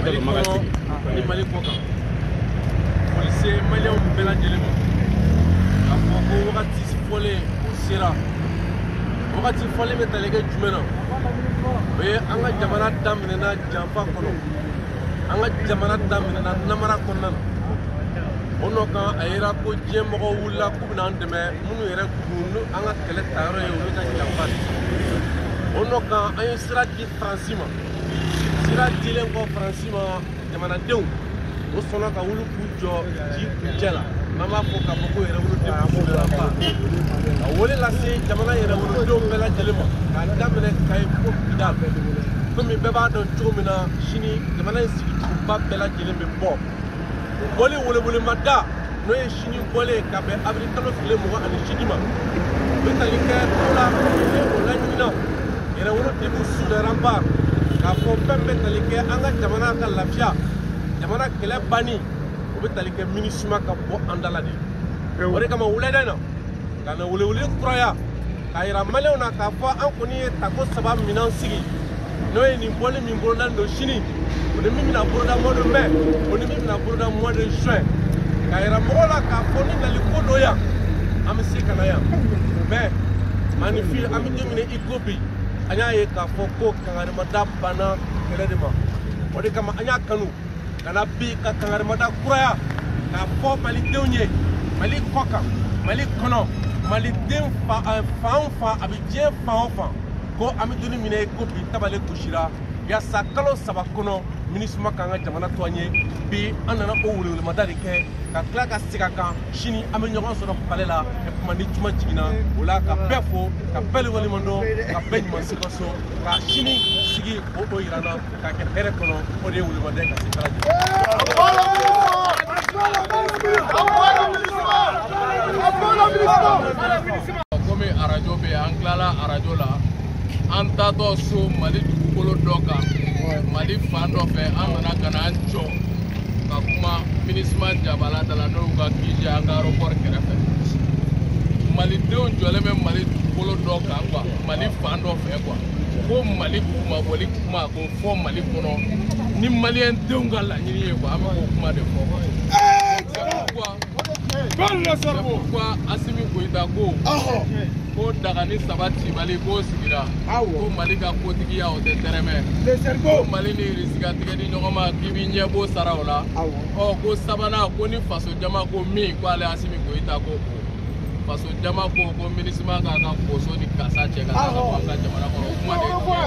Mali kɔnɔ ni Mali kɔ kan. Foli se maliyɛnw bɛɛ lajɛlen ma. K'a fɔ ko wagati fɔlen o sera. Wagati fɔlen bɛ tali kɛ jumɛn na? O ye an ka jamana daminɛna janfa kɔnɔ. An ka jamana daminɛna namara kɔnɔna na. O nɔ kan a yera ko diɲɛ mɔgɔw wulila k'u bɛna an dɛmɛ minnu yɛrɛ kun ni an ka kɛlɛ tayɔrɔ ye olu ka janfa de. O nɔ kan an ye sira di Faransi ma. Sira dilen kɔ Faransi ma jamanadenw o sɔnna ka wuli k'u jɔ ji kuncɛ la. N'an b'a fɔ k'a fɔ ko yɛrɛwolo denmisɛnninba. Ka wele lase jamana yɛrɛwolodenw bɛɛ lajɛlen ma k'a daminɛ Kayi fo Kidal. Komi bɛɛ b'a dɔn cogo min na sini jamana in sigicogoba bɛɛ lajɛlen bɛ bɔ. O bɔli welewelemada n'o ye sini bɔlen ka bɛn avril kalo tile 28 ma. O bɛ tali kɛ ko la ni o laɲinina yɛrɛwolo debout sur les remparts k'a fɔ fɛn bɛ tali kɛ an ka jamana ka lafiya jamana kɛlɛ banni o bɛ tali kɛ MINUSMA ka bɔ an da la de. O de kama wulada in na ka na welewele kuraya k'a yira maliyɛnw na k'a fɔ an kɔni ye tako 3 minɛn sigi n'o ye nin bɔli min bolodalen don sini o ni min bɛna boloda mois de mai o ni min bɛna boloda mois de juin k'a yira mɔgɔw la k'a fɔ ni nali ko don yan an bɛ se ka na yan mais maanifin an bɛ don min na i ko bi an y'a ye k'a fɔ ko kangarimada banna kɛlɛ de ma o de kama an y'a kanu ka na bi ka kangarimada kuraya k'a fɔ malidenw ye Mali kɔ kan Mali kɔnɔ maliden fan o fan a bɛ diɲɛ fan o fan ko an bɛ don min na i ko bi tabale gosira yaasa kalo 3 kɔnɔ MINUSMA k'an ka jamana to an ye bi an nana o welewelemada de kɛ ka tila ka segin a kan sini an bɛ ɲɔgɔn sɔrɔ palais la kuma ni juma jiginna o la ka bɛɛ fo ka bɛɛ waleɲuman dɔn ka bɛɛ ɲuman se ka so ka sini sigi o yira n na k'a kɛ hɛrɛ kɔnɔ o de ye welewelemada ye ka se bɛɛ lajɛlen. Komi arajo bɛ yen an tilala arajo la an taatɔ so Mali dugukolo dɔ kan Mali fan dɔ fɛ an nana ka na an jɔ ka kuma MINUSMA jabala da la n'o y'u ka QG an ka aéroport kɛrɛfɛ malidenw jɔlen bɛ Mali dugukolo dɔ kan quoi Mali fan dɔ fɛ quoi ko Mali kunmabɔli kuma k'o fɔ Mali kɔnɔ ni maliyɛn denw ka laɲini ye quoi an bɛ k'o kuma de fɔ quoi. C'est pourquoi Assimi Goïta ko dagani 3 cibali k'o sigira ko Mali ka kotigiya o tɛ tɛrɛmɛ ko Mali ni Irisi ka tigɛ di ɲɔgɔn ma k'i b'i ɲɛbɔ sara o la ɔ ko sabanan ko ni faso jama ko min ko ale Assimi Goïta ko faso jama ko MINUSMA k'a ka koso ni kasa cɛ ka taa ka bɔ an ka jamana kɔnɔ o kuma de ye tiɲɛ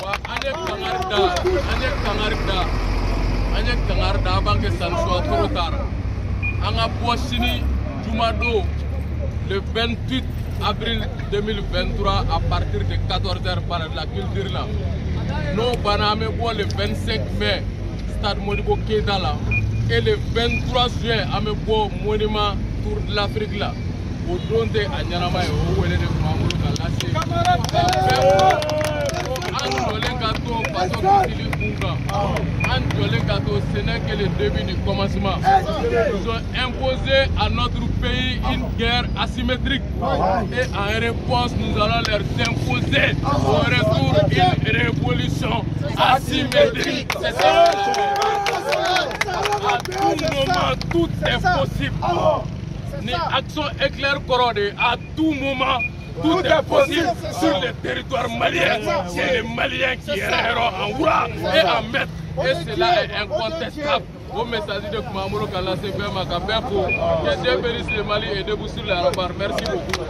wa an ye kangari da an ye kangari da an ye kangari da an b'a kɛ ça ne soit trop tard an ka bɔ sini jumadon le 28 avril 2023 à partir de 14h par la culture là n'o banna an bɛ bɔ le 25 mai stade Modibo Keïta la et le 23 juin an bɛ bɔ monument Tour de l'Afrique la o don tɛ a ɲɛnama ye o wele de tun b'an bolo ka lase ka bɛɛ fo an jɔlen ka to faso kisili kun kan an jɔlen ka to ce n'est que le début du commencement. Ils ont imposé à notre pays une guerre asymétrique et en réponse nous allons leur imposer au retour une révolution asymétrique. C'est ça. À tout moment, tout est possible. Ni action éclair kɔrɔ de à tout moment tout est possible sur le territoire malien. C'est les Maliens qui erreront en roi et en maître. Et cela est incontestable. Au message de Kumamuro ka lase bɛɛ ma ka bɛɛ fo. Que Dieu bénisse le Mali et debout sur les remparts. Merci beaucoup.